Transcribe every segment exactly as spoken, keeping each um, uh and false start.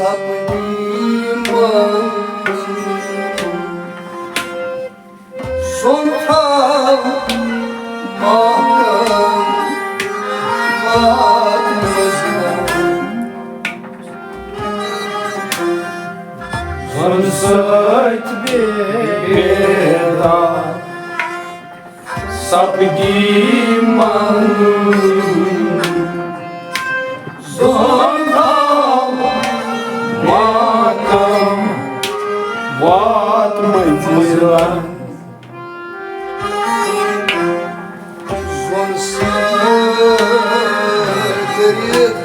سپدی من زون تھاو ماتم وات مزنم۔ زن سۭتۍ بیدار سپدی من زون تھاو ماتم وات مزنم۔ زون سۭتۍ کٔرِتھ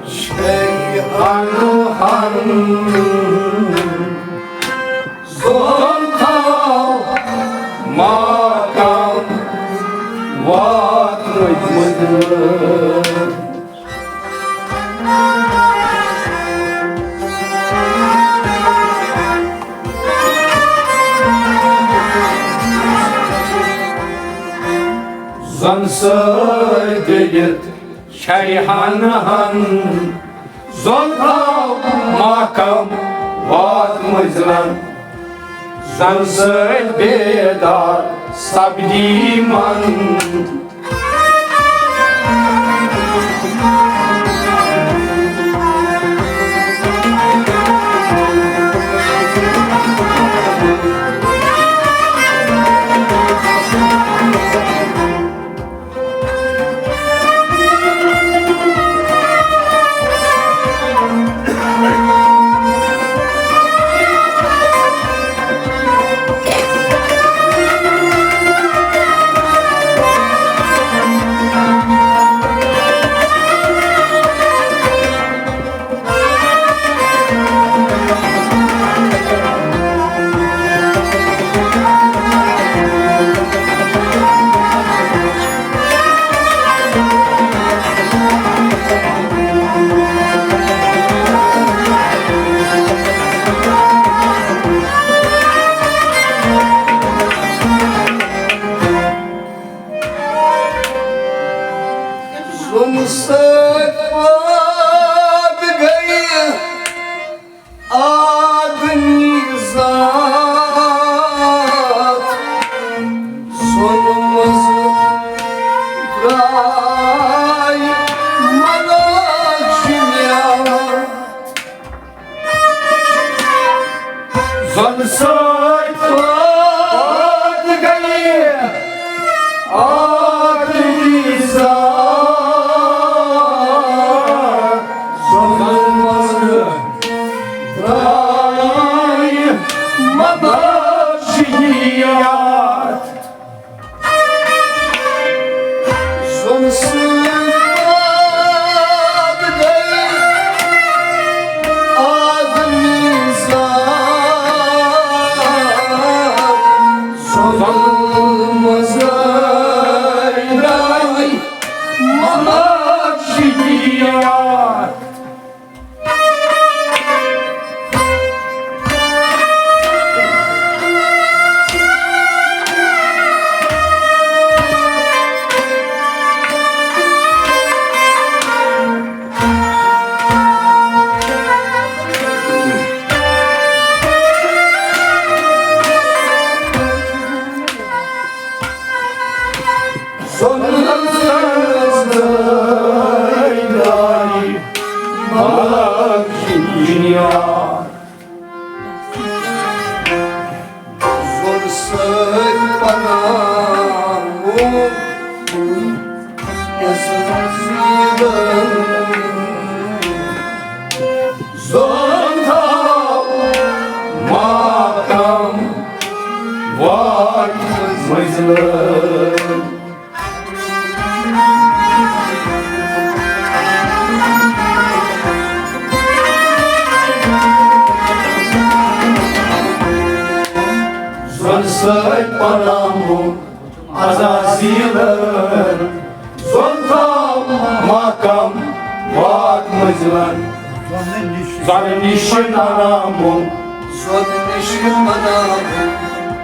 شے ہن ہن۔ زون تھاو ماتم وات مزنم۔ زن سۭتۍ گٔیِتھ شے ہن ہن۔ زن تھاو ماتم وات مزنم۔ زن سۭتۍ بیدار سپدی من۔ زن سۭتۍ پٲدٕ گٔیہِ آدمی ذات۔ زن منٛز درٛاے ملٲک جنیات۔ زن سۭتۍ پٲدٕ گٔیہِ آدمی ذات۔ زن منٛز درٛاے ملٲک جنیات۔ زن سۭتۍ پٲدٕ گٔیہِ آدمی ذات۔ زن منٛز درٛاے ملٲک جنیات۔ سۄنہٕ سرٛنٛگہٕ سۭتۍ درٛاے ملٲک جنیات۔ زۄن سۭتۍ پناہ ووٚن یَس زیٖدَن۔ زۄن تھاو ماتم وات مٔنٛزلہٕ۔ زۄن سۭتۍ پناہ ووٚن عزازیٖلَن۔ زۄن تھاو ماتم وات مٔنٛزلَن۔ زۄنہٕ نِش پناہ ووٚن۔ زۄنہٕ نِش پناہ ووٚن۔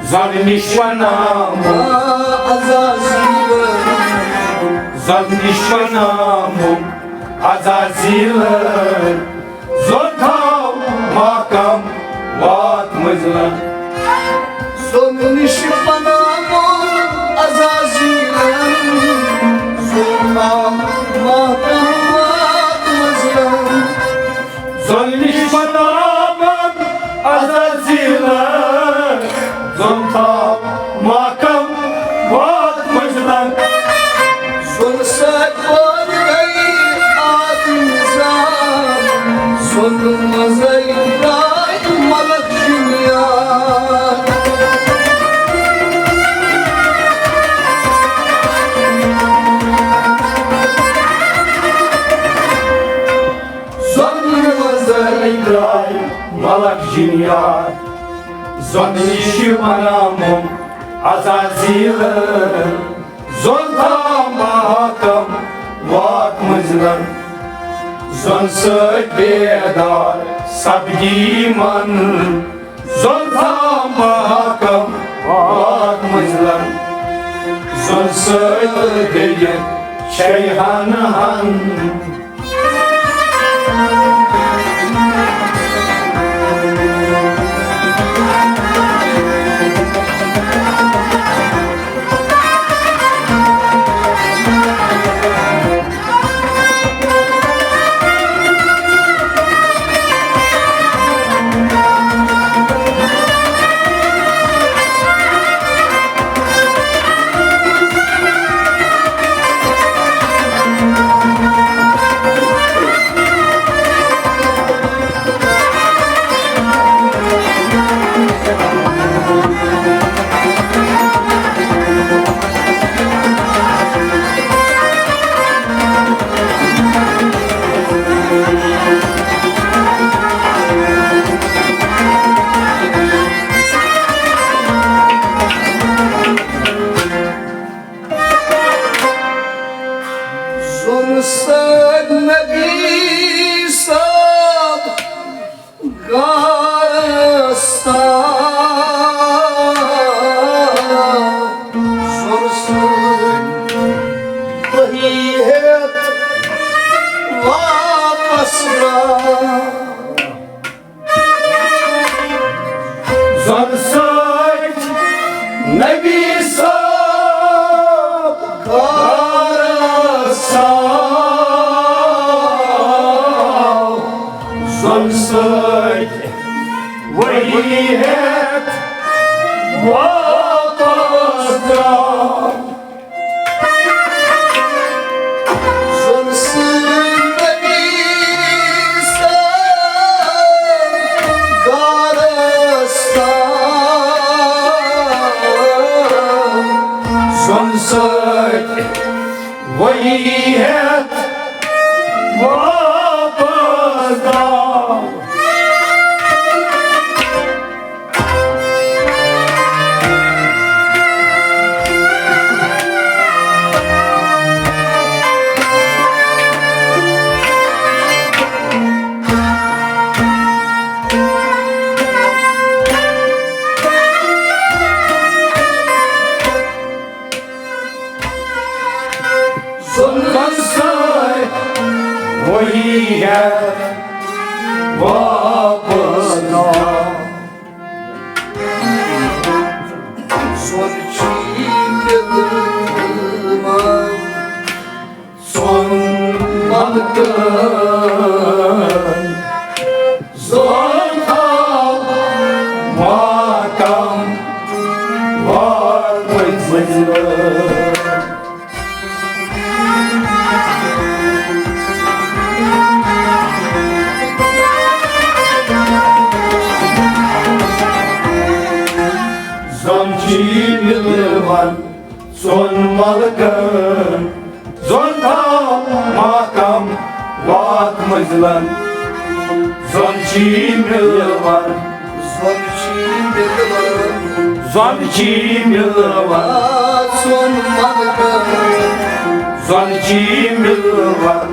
زۄنہٕ نِش پناہ ووٚن۔ آ، عزازیٖلَن۔ زۄنہٕ نِش پناہ ووٚن۔ عزازیٖلَن۔ زون تھاو محکم وات مٔنزلن۔ زون نِش پناہ مول عزازیلن۔ زون تھاو محکم وات مٔنزلن۔ زون نِش پناہ مول عزازیلن۔ زون تھاو محکم وات مٔنزلن۔ زون سۭتۍ پٲدٕ گٔیہِ آدم زاد، زون منٛزے درٛاے ملک جِن یاد۔ زون منٛزے درٛاے ملک جِن یاد۔ زون نِش پناہ مول عزازیلن۔ زون تھاو محکم وات مٔنزلن۔ زون سۭتۍ بیدار سپدی من۔ زون تھاو محکم وات مٔنزلن۔ زون سۭتۍ بیٚیہِ شیہن ہن۔ زون سۭتۍ نبی صٲب غار صاف۔ زون سۭتۍ وحی ہٮ۪تھ واپس درٛاو۔ زون سۭتۍ نبی صٲب غار صاف۔ زون سۭتۍ وحی ہٮ۪تھ واپس درٛاو۔ زون سۭتۍ نبی صٲب غار صاف۔ زون سۭتۍ وحی ہٮ۪تھ واپس درٛاو۔ زون سۭتۍ وحی ہٮ۪تھ واپس درٛاو۔ زون چھی مِلوان ژۄن ملکن۔ زون تھاو محکم وات مٔنزلن۔ زون چھی مِلوان ژۄن ملکن۔ زون تھاو محکم وات مٔنزلن۔ زون چھی مِلوان۔ زون چھی مِلوان۔ زون چھی مِلوان۔ آ، ژۄن ملکن۔ زون چھی مِلوان۔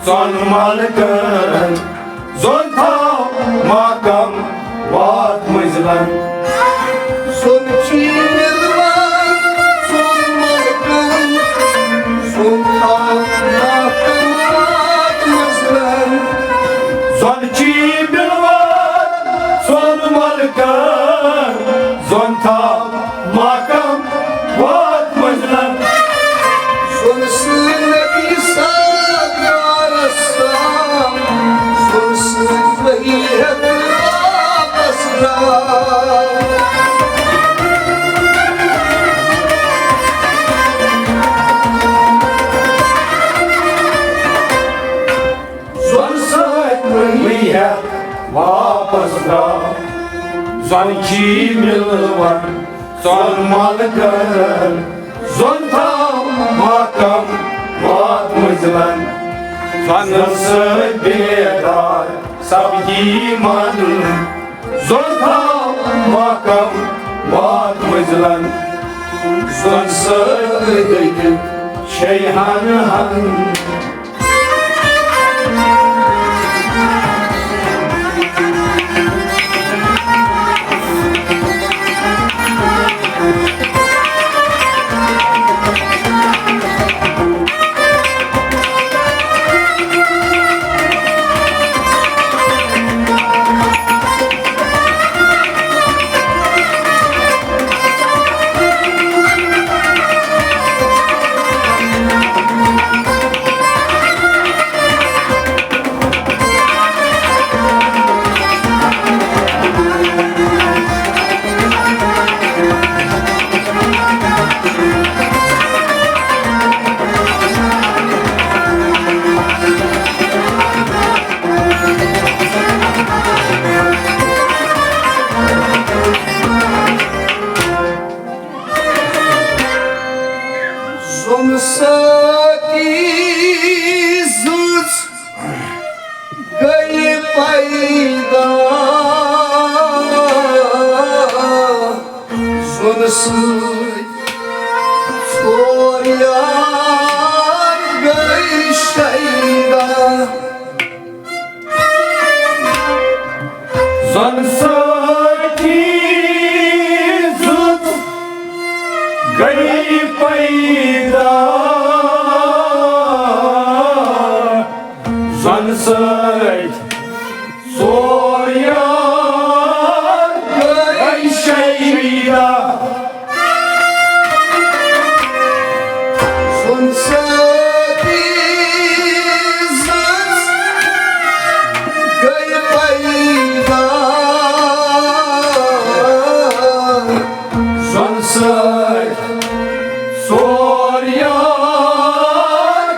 ژۄن ملکن۔ زون تھاو محکم وات مٔنزلن۔ زون چھی مِلوان ژۄن ملکن۔ زون تھاو محکم وات مٔنزلن۔ زون چھی واپس درٛاو۔ زۄنہٕ چی مِلوَن، زۄنہٕ مۄلگن، زۄنہٕ تھاو ماتم وات مٔنزلن۔ زۄنہٕ سۭتۍ بیدار سپدی من، زۄنہٕ تھاو ماتم وات مٔنزلن۔ زۄنہٕ سۭتۍ دٔگِتھ چھے ہن ہن۔ زۄنہٕ سۭتی زٕژ گٔیہِ پیدا۔ زۄنہٕ سۭتۍ ژور یار گٔے شیدا۔ زۄنہٕ سۭتی زٕژ گٔیہِ پیدا۔ زۄنہٕ سۭتۍ ژور یار گٔے شیدا۔ زۄنہٕ سۭتی زٕژ گٔے پیدا۔ زۄنہٕ سۭتۍ ژور یار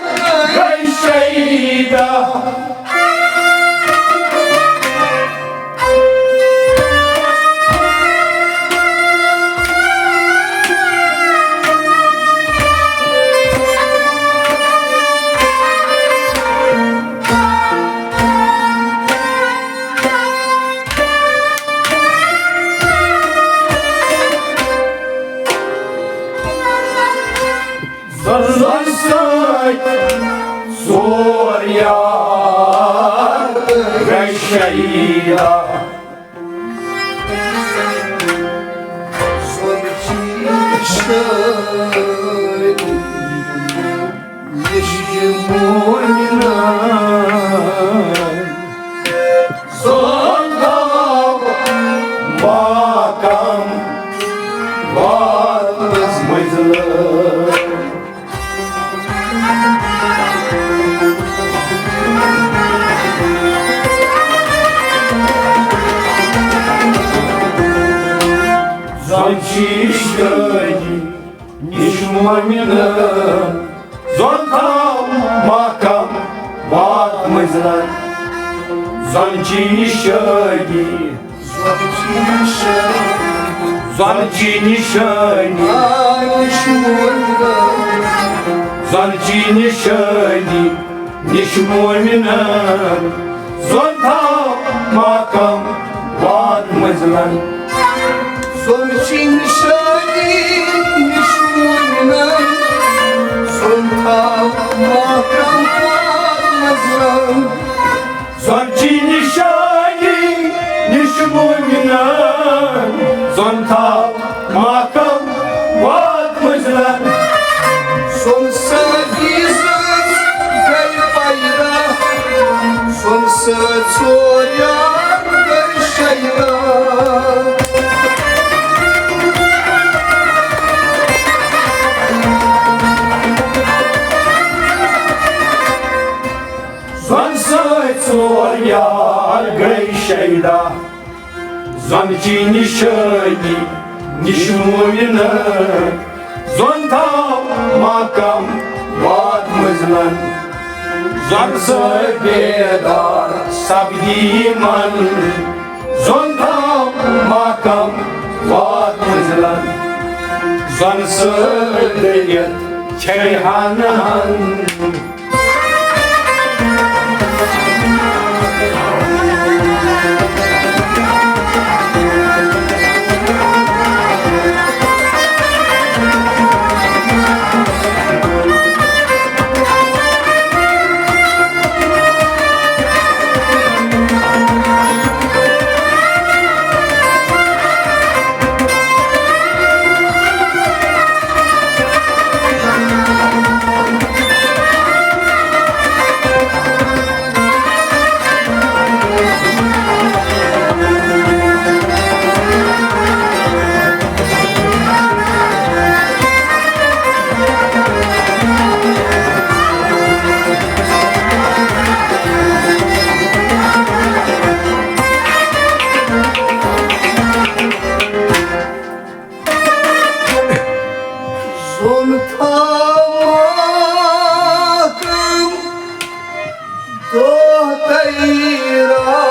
گٔے شیدا۔ زۄنہٕ سۭتۍ ژور یار گٔے شیدا۔ زۄنہٕ چی شٲدی، یہِ چھِ مومنان۔ زۄنہٕ تھاو ماتم وات مٔنزلن۔ زۄنہٕ چی شٲدی نِش مومنان۔ زۄنہٕ تھاو ماتم وات مٔنزلن۔ زۄنہٕ چی شٲدی، زۄنہٕ چی نِشٲنی، زۄنہٕ چی نِشٲنی نِش مومنان۔ زۄنہٕ تھاو ماتم وات مٔنزلن۔ زۄنہٕ چی نِشٲنی نِش مومنان۔ زۄنہٕ تھاو ماتم وات مٔنزلن۔ زۄنہٕ چی نِشٲنی نِش مومنان۔ زۄنہٕ تھاو ماتم وات مٔنزلن۔ زۄنہٕ سۭتی زٕژ گٔے پیدا۔ زۄنہٕ سۭتۍ ژور یار گٔے شیدا۔ زۄنہٕ سۭتۍ ژور یار گٔے شیدا۔ زۄنہٕ چی نِشٲنی نِش مومنان۔ زۄنہٕ تھاو ماتم وات مٔنزلن۔ زۄنہٕ سۭتۍ بیدار سپدی من، زۄن تھاو محکم وات منزلن۔ زۄنہٕ سۭتۍ دٔگِتھ چھے ہن ہن۔ زۄن تھاو محکم دۄہ تہٕ راتھ،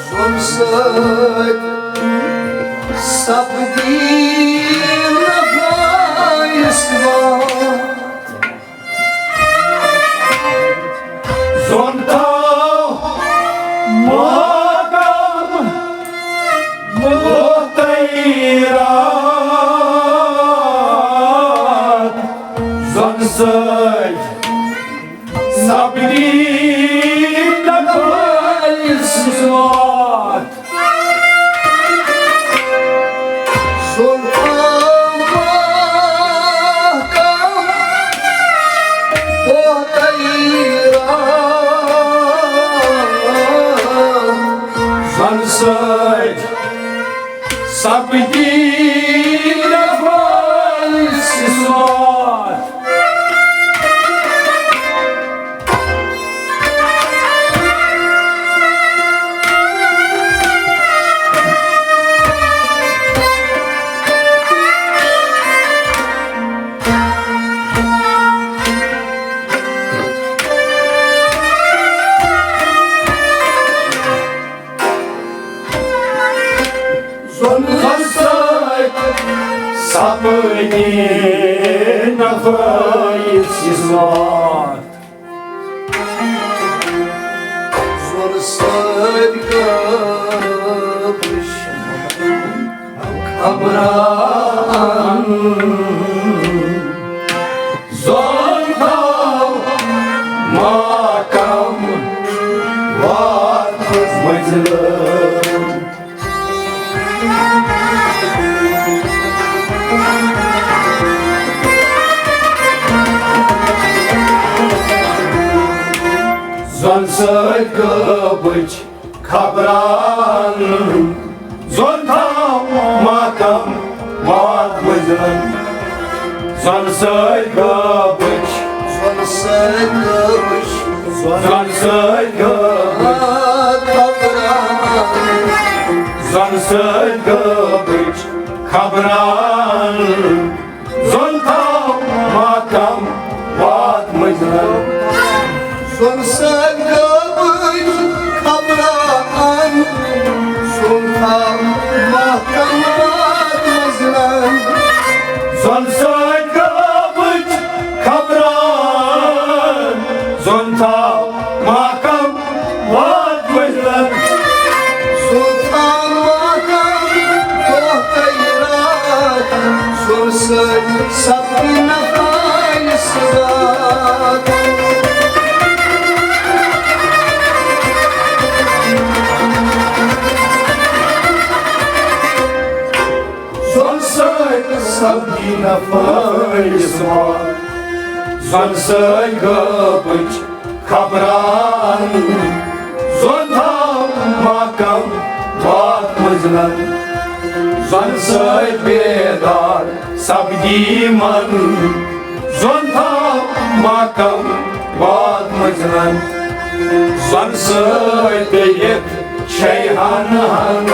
زۄن سۭتۍ سپدی نفٲیِس واتھ۔ زۄن تھاو محکم دۄہ تہٕ راتھ، زۄن سۭتۍ سپدی نفٲیِس واتھ۔ زۄن تھاو محکم دۄہ تہٕ راتھ، زۄن سۭتۍ سپدی نفٲیِس واتھ۔ زۄن سۭتۍ سپدی نفٲیِس واتھ۔ زۄن سۭتۍ گٔبٕج خبران۔ زۄن تھاو محکم واتھ منزلن۔ زۄن سۭتۍ گٔبٕج خبران۔ زۄن تھاو محکم واتھ منزلن۔ زۄن سۭتۍ گٔبٕج۔ زۄن سۭتۍ گٔبٕج۔ زۄن سۭتۍ گٔبٕج۔ خبران۔ زۄن سۭتۍ گٔبٕج خبران۔ زۄن تھاو محکم واتھ منزلن۔ زۄن سۭتۍ گٔبٕج خبران۔ زۄن تھاو محکم واتھ منزلن۔ زۄن سۭتۍ گٔبٕج خبران۔ زۄن تھاو محکم واتھ منزلن۔ زۄن تھاو محکم دۄہ تہٕ راتھ۔ زۄن سۭتۍ سپدی نفٲیِس واتھ۔ زۄن سۭتۍ سپدی نفٲیِس واتھ۔ زۄن سۭتۍ گٔبٕج خبران۔ زۄن تھاو محکم واتھ منزلن۔ زۄن سۭتۍ بیدار سپدی من۔ زۄن تھاو محکم واتھ منزلن۔ زۄن سۭتۍ دٔگِتھ چھے ہن ہن۔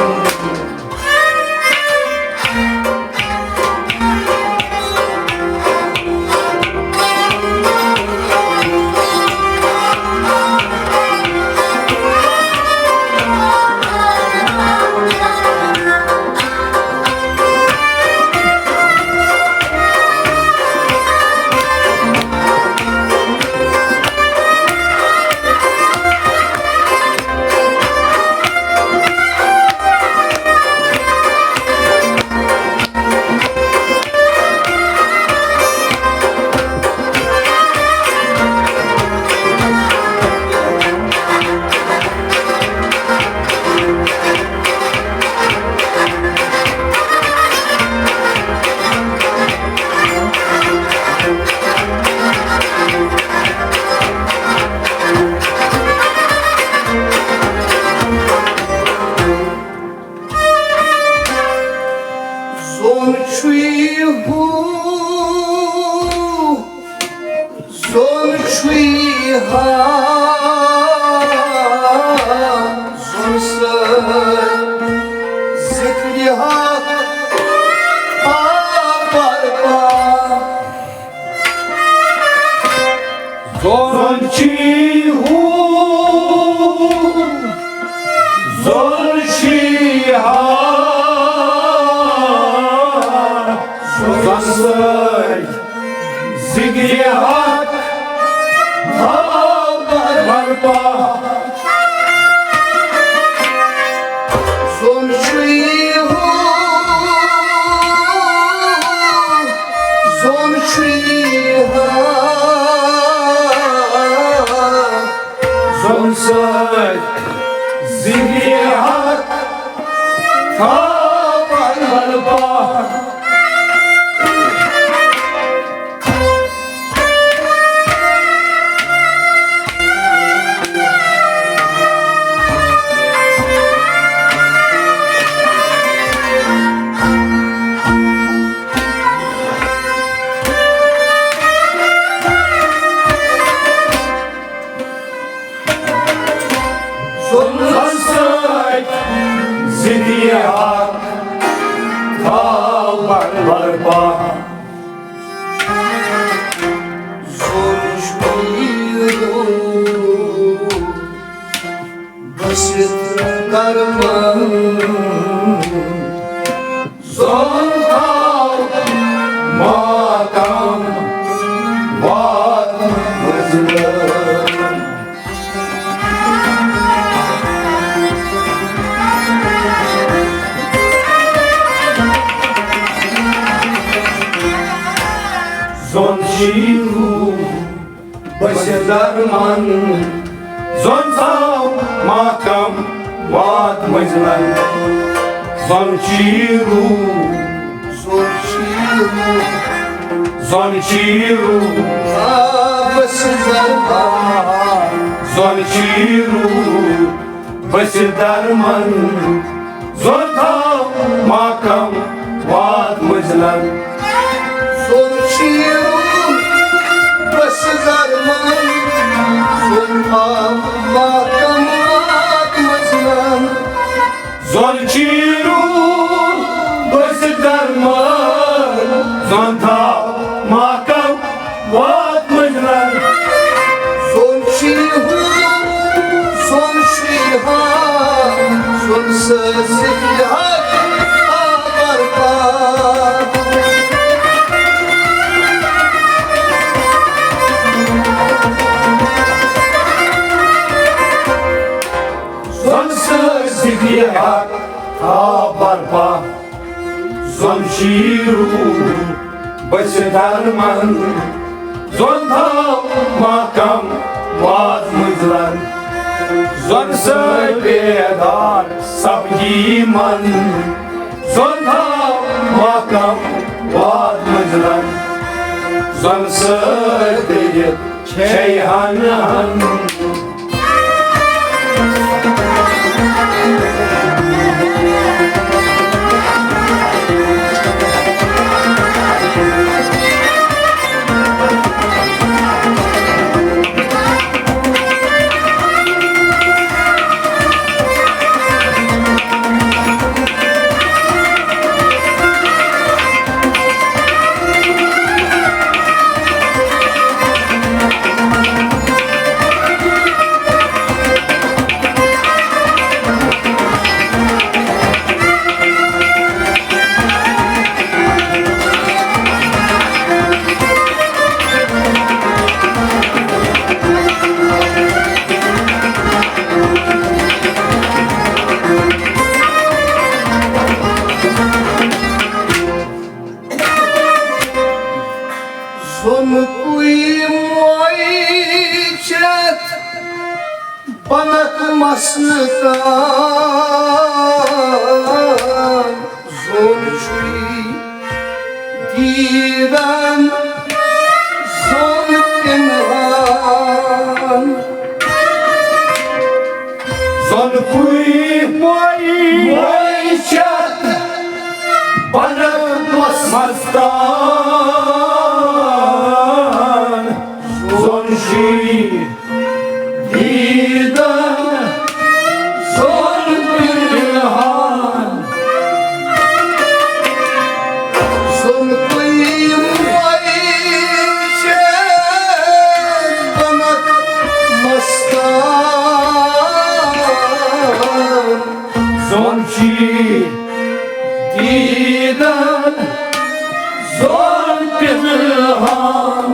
زون چھُے ہا، زون سۭتۍ ذِکرِ حق آ برپا۔ زون چھُے ہو، زون چھُے ہا، زون سۭتۍ ذِکرِ حق آ برپا۔ زون چھُے ہو، زون چھُے ہا، زون سۭتۍ ذِکرِ حق آ برپا۔ زون سۭتۍ ذِکرِ حق آ برپا۔ زون چھُے ہو، بٔسِتھ درمان۔ زون تھاو ماتم وات مٔنٛزلہٕ۔ زون چھُے ہو، بٔسِتھ درمان۔ زون تھاو ماتم وات مٔنٛزلَن۔ زون چھُے ہو، زون چھُے ہو، زون چھُے ہو، آ بٔسِتھ درمان۔ زون چھُے ہو، بٔسِتھ درمان۔ زون تھاو ماتم وات مٔنٛزلَن۔ زون چھُے ہو، بٔسِتھ درمان۔ زون تھاو ماتم وات مٔنٛزلَن۔ زون چھُے ہو، بٔسِتھ درمان۔ زون تھاو ماتم وات مٔنٛزلَن۔ زون چھُے ہو، زون چھُے ہا، زون سۭتۍ ذِکرِ حق آ برپا۔ زون سۭتۍ ذِکرِ حق آ برپا۔ زون چھُے ہو، بٔسِتھ درمان۔ زون تھاو ماتم وات مٔنٛزلَن۔ زون سۭتۍ بیدار سپدِ من۔ زون تھاو ماتم وات مٔنٛزلَن۔ زون سۭتۍ دٔرِتھ چھے ہن ہن۔ زون پُے موے چتھ بنک مستان۔ زون چھُے دیدن، زون پنہان۔ زون پُے موے چتھ بنک مستان۔ دیدن زون پنہان، زون پوی موی چھ بنک مستان، زون چھ دیدن زون پنہان۔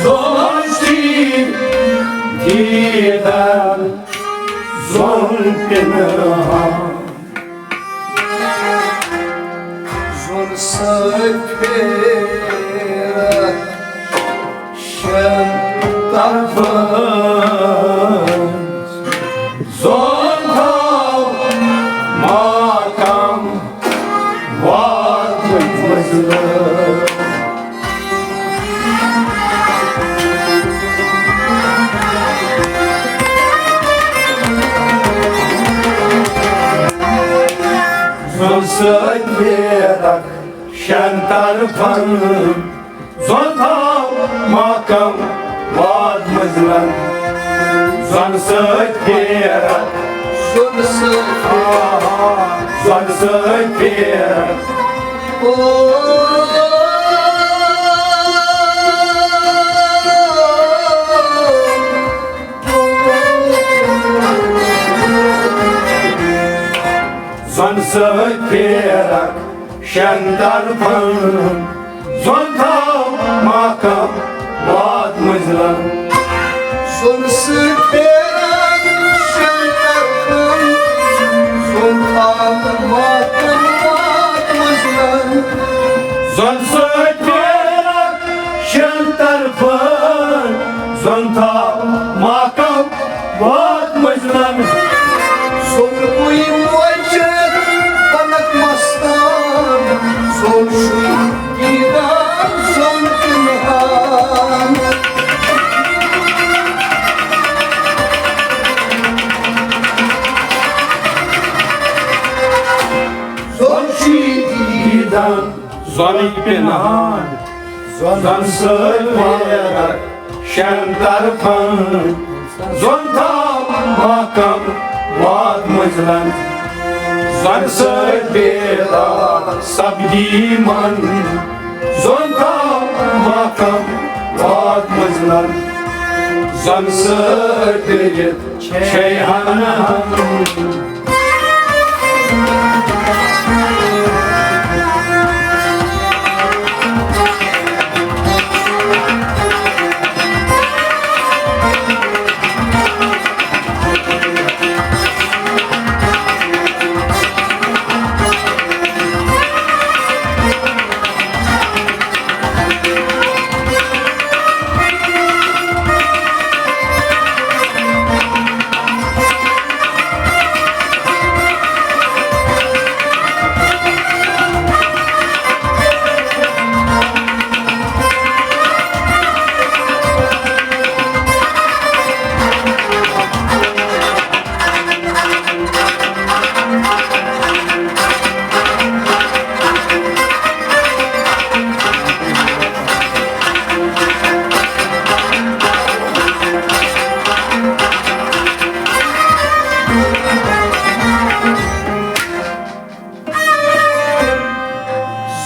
زون چھ دیدن زون پنہان، زون سۭتۍ پھیرکھ شٮ۪ن طرفن، زون تھاو ماکم واتمٕتۍ منزلن۔ زون سۭتۍ پھیرکھ شٮ۪ن طرفن، زون تھاو ماکم واتمٕتۍ منزلن۔ زون سۭتۍ پھیرکھ، زون سۭتۍ پھیرکھ، زون سۭتۍ پھیرکھ۔ زون سۭتۍ پھیرکھ شٮ۪ن طرفن، زون تھاو ماکم واتمٕتۍ منزلن۔ زون سۭتۍ پھیرکھ شٮ۪ن طرفن، زون تھاو ماکم واتمٕتۍ منزلن۔ زون سۭتۍ پھیرکھ شٮ۪ن طرفن، زون تھاو ماکم واتمٕتۍ منزلن۔ زون پوی موی چھ بنک مستان، زون چھ دیدن زون پنہان۔ زون چھ دیدن زون پنہان، زون سۭتۍ پھیرکھ شٮ۪ن طرفن، زون تھاو ماکم واتمٕتۍ منزلن۔ زون سۭتۍ بیدار سپدی من، زون تھاو ماکم واتمٕتۍ منزلن۔ زون سۭتۍ ڈٔلِتھ چھے ہن ہن۔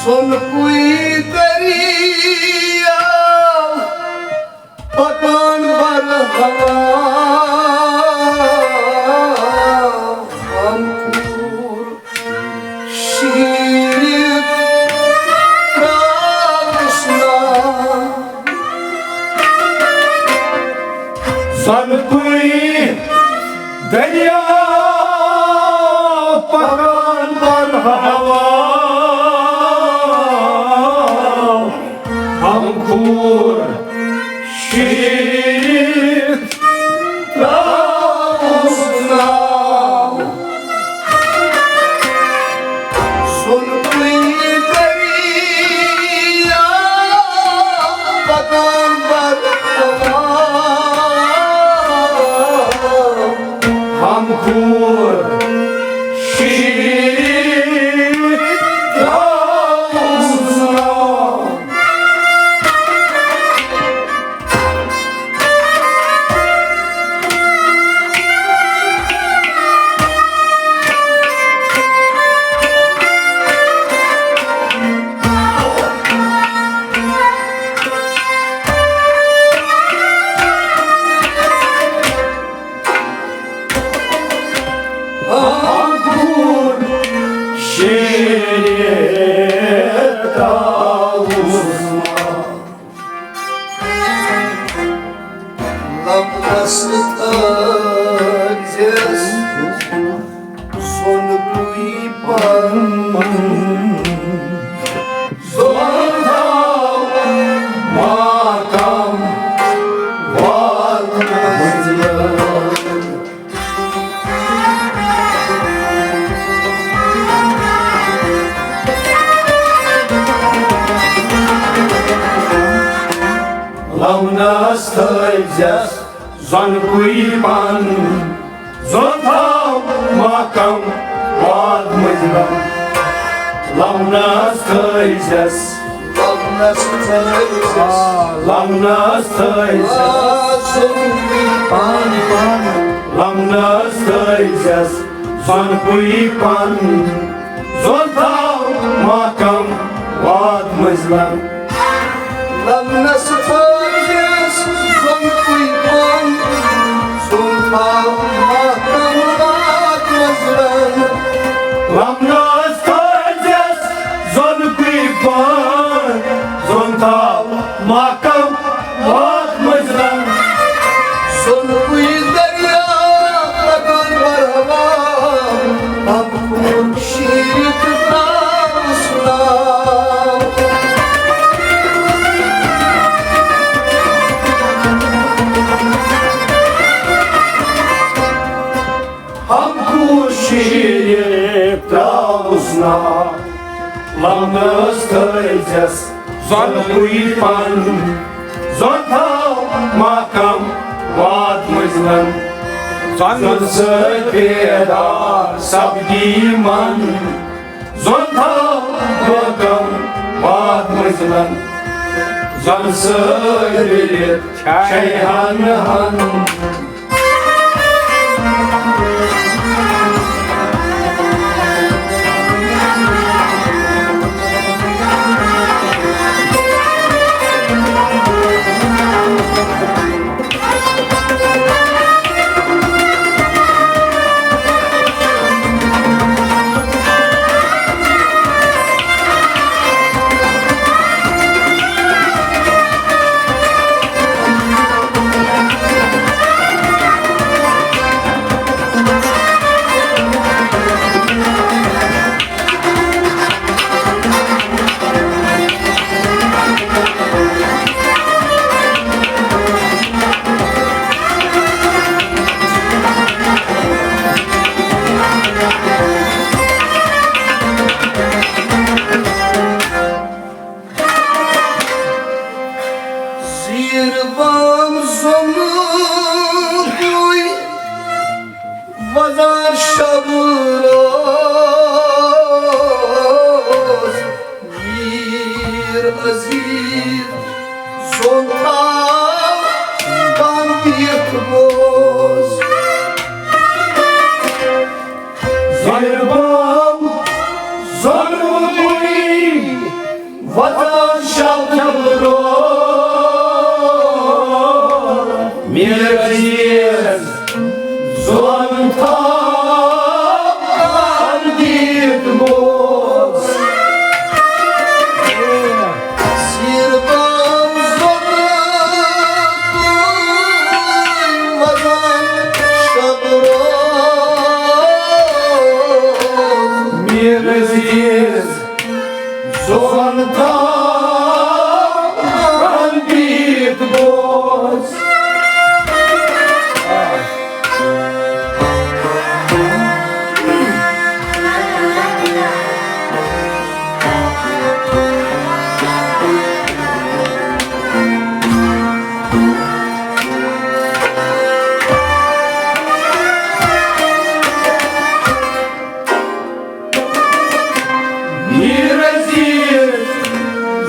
سۄنہٕ کُے دٔریاو پکان برہوا، ہم کھوٗر شیٖرِتھ ترٛاوُس نا۔ سۄنہٕ کُے دٔریاو پکان برہوا، ہم کھوٗر شیٖرِتھ زون تھاو ماکم وات منزلن۔ لمنس تھٲوزٮ۪س زۄنکُے پن، زۄن تھاو ماکم واد منزلن۔ لمنس تھٲوزٮ۪س، لمنس تھٲوزٮ۪س، لمنس تھٲوزٮ۪س، آ، زۄنکُے پن، پن۔ لمنس تھٲوزٮ۪س زۄنکُے پن، زۄن تھاو ماکم واد منزلن۔ لمنس تھٲوزٮ۪س زۄنکُے پن، زۄن تھاو ماکم واد منزلن۔ لمنس تھٲوزٮ۪س زۄنکُے پن، زۄن تھاو ماکم واد منزلن۔ زۄنکُے دریا لگان بروان، اب کُن شیٖرِتھ ترٛاوُس ناو۔ ہم کوٗشِش ترٛاوُس نا، لمنس تھٲوزٮ۪س زۄنکُے پن، زۄن تھاو ماکم واد منزلن۔ زۄن سۭتۍ بیدار سپدی من، زۄن تھاو ماکم واد منزلن۔ زۄن سۭتۍ رٔلِتھ چھے ہن ہن۔ زیر بام زمکوی وزار شب روز، میر عزیز زون تھاو بند یتھ بوز۔ زیر بام زمکوی وطن شب روز، میر عزیز زون تھاو دیت بوز۔ سیر بام زمکوی وطن شب روز، میر عزیز زون تھاو دیت بوز۔ میر عزیز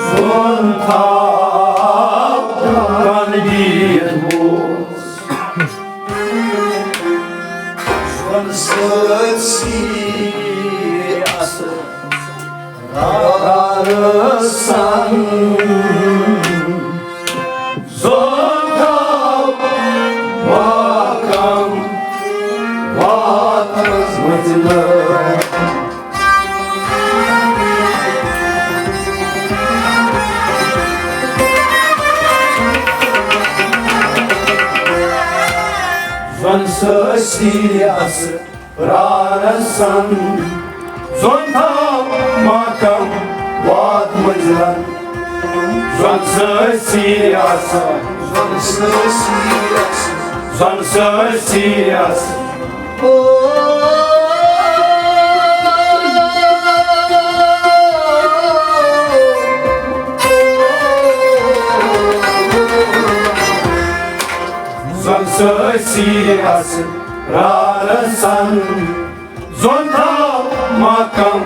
زون تھاو دیت بوز۔ زون سۭتۍ سی اصل رارسن۔ زون تھاو ماکم واتس منزلن۔ زون سۭتۍ سی اصل رارسن۔ مقام وات منزلن، زن سٲسی آسان، زن سٲسی آسان، زن سٲسی آسان۔ زن سٲسی آسان رارسن، زن تھاو مقام